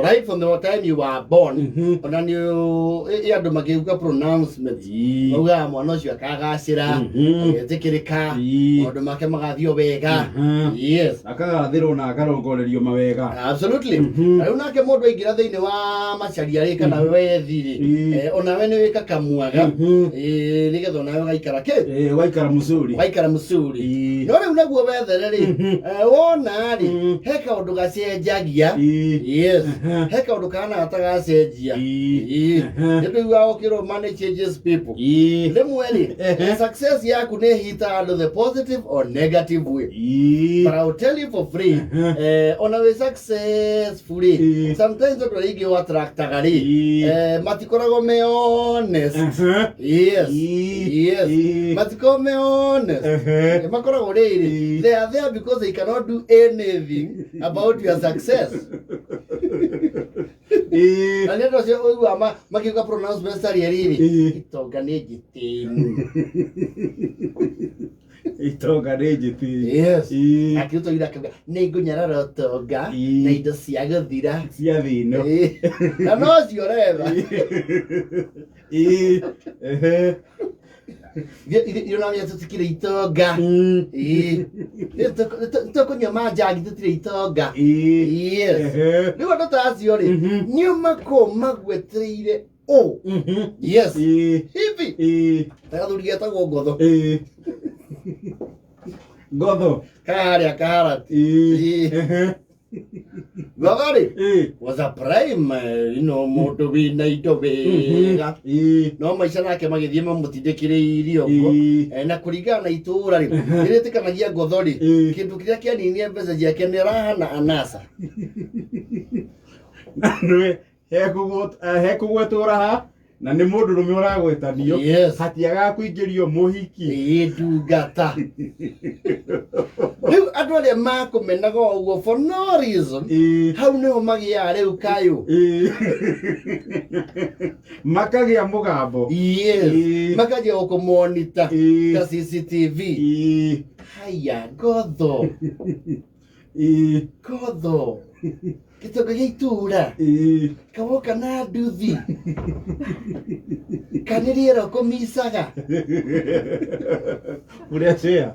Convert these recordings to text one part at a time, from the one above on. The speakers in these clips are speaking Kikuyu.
Right from the time you were born, ona nĩ ĩ andũ makĩuga pronouncements, maugaga mwana ũcio akagacĩra, agetĩkĩrĩka, maũndũ make magathiĩ o wega. Yes. Akagathĩrwo na akarongorerio mawega. Absolutely. Na rĩu nake mũndũ aingĩra thĩinĩ wa macaria rĩ kana wethi rĩ, onawe nĩ wĩka kamwaga, nĩgetha onawe ũgaikara kĩ. Ũgaikara mũcuri. Ũgaikara mũcuri. No rĩu naguo wethere rĩ, wona rĩ, he kaũndũ gacenjagia. Yes. He kaũndũ kahana gatagacenjia. Nĩ tũiguaga ũkĩrwo money changes people. Rĩmwe rĩ, success yaku nĩ ĩhitaga andũ the positive or negative way. But I will tell you for free, ona wĩ successful rĩ, sometimes andũ arĩa aingĩ ũattractaga rĩ, matikoragwo me honest. Yes. Yes. Matikoragwo me honest. Makoragwo rĩrĩ, they are there because they cannot do anything about your success. Na nĩ ũndũ ũcio ũiguaga makiuga pronouncements tarĩ rĩrĩ, itonga nĩ njĩtĩmu. Itonga nĩ njĩtĩ. Yes. Akĩruta ũira akauga nĩ ngũnyarara ũtonga na indo cia gũthira. Cia thĩ ĩno. Na nocio ũretha. Ĩĩ. Ehe. Ironania tũtikĩrĩ itonga. Nĩtũkũnyua manjangi tũtirĩ itonga. Yes. Ehe. Rĩu andũ ta acio rĩ, nĩ makoragwo magwetereire ũ. Yes. Hivi. Ta gathuri getagwo ngotho. Ngotho. Karĩa kaharati. Ehe. Ngotho rĩ, was a prime, you know, mũndũ wĩna indo wega. No maica nake magĩthiĩ mamũtindĩkĩrĩirie ũguo. Na kũringana na itũũra rĩ, nĩrĩtĩkanagia ngotho rĩ, kĩndũ kĩrĩa kĩaninie mbeca ciake nĩ raha na anasa. Nĩwe hekũgwetwo raha na nĩ mũndũrũme ũragwetanio. Yes. Hatiagaga kũingĩrio mũhiki. Ĩĩ ndungata. Rĩu andũ arĩa makũmenaga ũguo for no reason, hau nĩho magĩaga rĩu kayũ. Makagĩa mũgambo. Yes. Makanjia gũkũmonita ta CCTV. Haya ngotho. Ngotho. Gĩtonga gĩa itũũra. Kawoka na nduthi. Kana rĩera ũkũmicaga. Ũrĩa cea.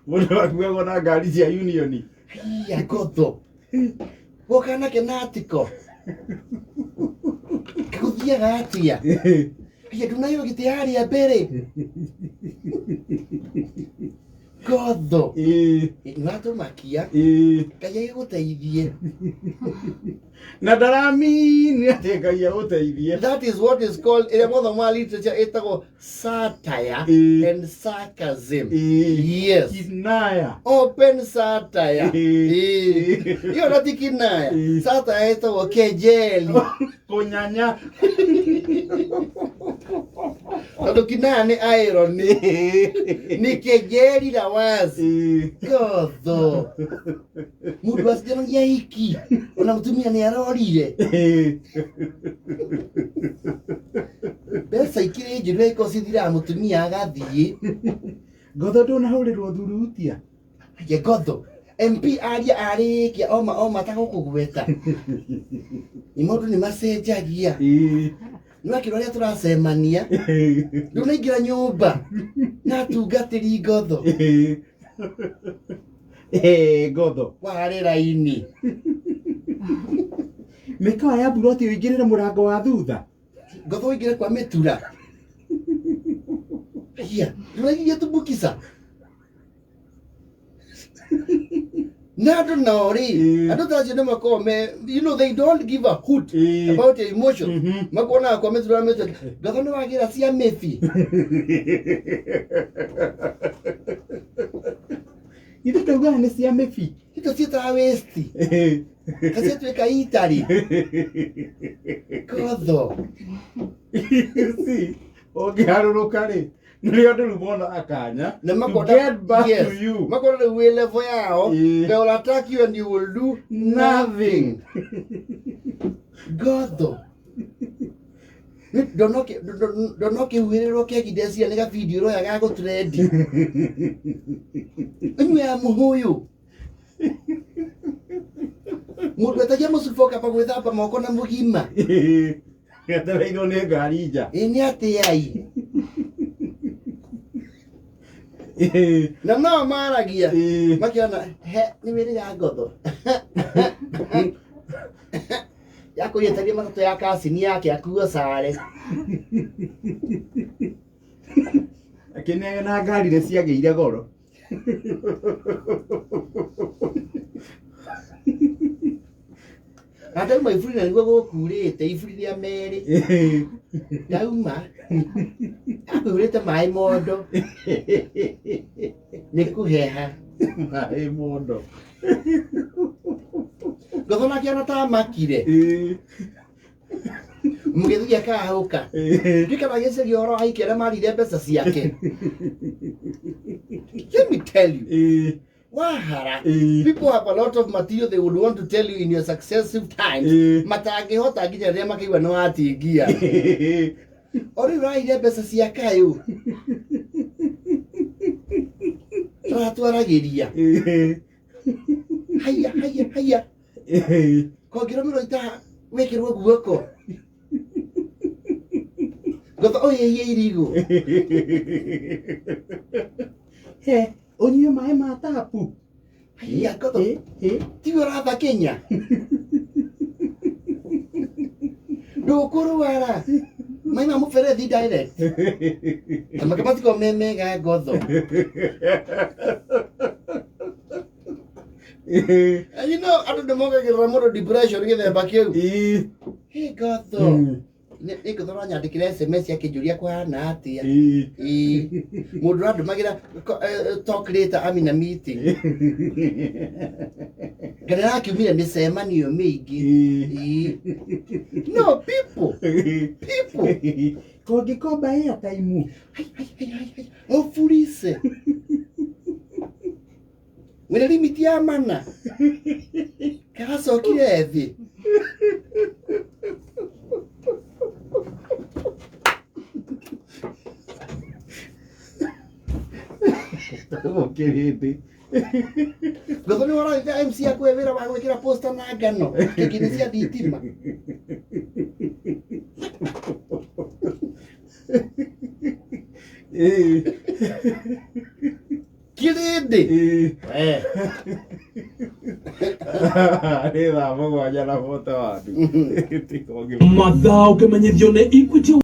Mũndũ akuagwo na ngari cia union. Haiya ngotho. Woka nake na atiko. Gũthiaga atĩa? Haiya ndunayo gĩtĩ harĩa mbere. Ngotho. Nĩwatũmakia. Ngai agĩgũteithie. Na ndaramini atĩ Ngai agũteithie. That is what is called ĩrĩa mwathomo wa literature ĩtagwo satire and sarcasm. Yes. Kinaya. Open satire. Ĩyo na ti kinaya. Satire ĩtagwo kejeli. Kũnyanya. Tondũ kinaya nĩ irony. Nĩ kejeli la wazi. Ngotho. Mũndũ acijanagia hiki. Ona mũtumia nĩ arorire. Mbeca ikĩrĩ njũru angĩkorwo cithiraga mũtumia agathiĩ. Ngotho ndũnahũrĩrwo thurutia. Ye ngotho. MP aria arĩkia oma oma tagũkũgweta. Nĩ maũndũ nĩ macenjagia. Nĩ wakĩrwo arĩa tũracemania. Ndũnaingĩra nyũmba na atungatĩri ngotho. Ngotho. Warĩ raini. Mĩkawa ya mburoti ũingĩrĩre mũrango wa thutha. Ngotho ũingĩre kwa mĩtura. Haiya, ndũragiria tumbukisa. Na andũ nao rĩ, andũ ta acio nĩ makoragwo me, you know, they don't give a hoot about your emotions. Makuonaga kwa mĩtura mĩtura. Ngotho nĩ wagĩra cia mĩbi. Ithuĩ taugaga nĩ cia mĩbi. Indo ciĩtaga waste. Kaciatuĩka itari. Ngotho. See, ũngĩharũrũka rĩ, nĩrĩo andũ rĩu mona akanya Na to makona get back yes, to you. Makona rĩu wĩ level yao. They will attack you and you will do nothing. Ngotho. Ndona ũkĩhuhĩrĩrwo keki ndeciria nĩ gabidio ũroya ga gũtrendi. Ĩnyue ya mũhũyũ. Mũndũ etagia mũcuba ũkamba gwĩthamba moko na mũgima. Etereirwo nĩ ngari nja. Ĩ nĩ atĩai? Na no maragia makĩona he nĩ wĩrĩga ngotho yakũiyetagia matatũ ya kacini yake akuo sare. Akĩnegena ngari nĩ ciagĩire goro. Na ndauma iburi na nĩguo gũkurĩte iburi rĩa merĩ ndauma akũihũrĩte maĩ mondo nĩ kũheha. Maĩ mondo. Ngotho nake ona ta makire mũgĩthiĩ akahũka ndikana agĩcaria ũhoro wa aiki arĩa marire mbeca ciake. Let me tell you, wahara, people have a lot of material they would want to tell you in your successive times, matangĩhota nginya rĩrĩa makaigua nĩ watingia. O rĩu raire mbeca cia kayũ tũratwaragĩria haiya haiya haiya kongĩrũmĩrwo itaha wĩkĩrwo guoko ngotho ũhĩhie irigũ. He ũnyue maĩ ma tapu. Haiya ngotho, tiwe ũratha Kenya ndũkũrwara maĩ ma mũberethi direct amake matiko me mega ngotho. And you know andũ nĩ mongagĩrĩra mũndũ depression gĩthemba kĩu. Hey ngotho, nĩ ngotho ũranyandĩkĩra SMS akĩnjũria kũhana atĩa. Ĩĩ. Mũndũ ũrandũmagĩra talk later, I'm in a meeting. Kana arakiumire mĩcemanio mĩingĩ. Ĩĩ. No people, people. Kũngĩkomba airtime. Hai, hai, hai, hai, hai. Ũburise wĩna limit ya mana karacokire thĩ. Gũkĩrĩndĩ. Ngotho nĩ warathire MC akũhe wĩra wa gwĩkĩra poster na ngano kĩngĩ cia thitima. Kĩrĩndĩ. We. Nĩ thaa 7 na 41. Mathaa ũkĩmenyithio nĩ Equity.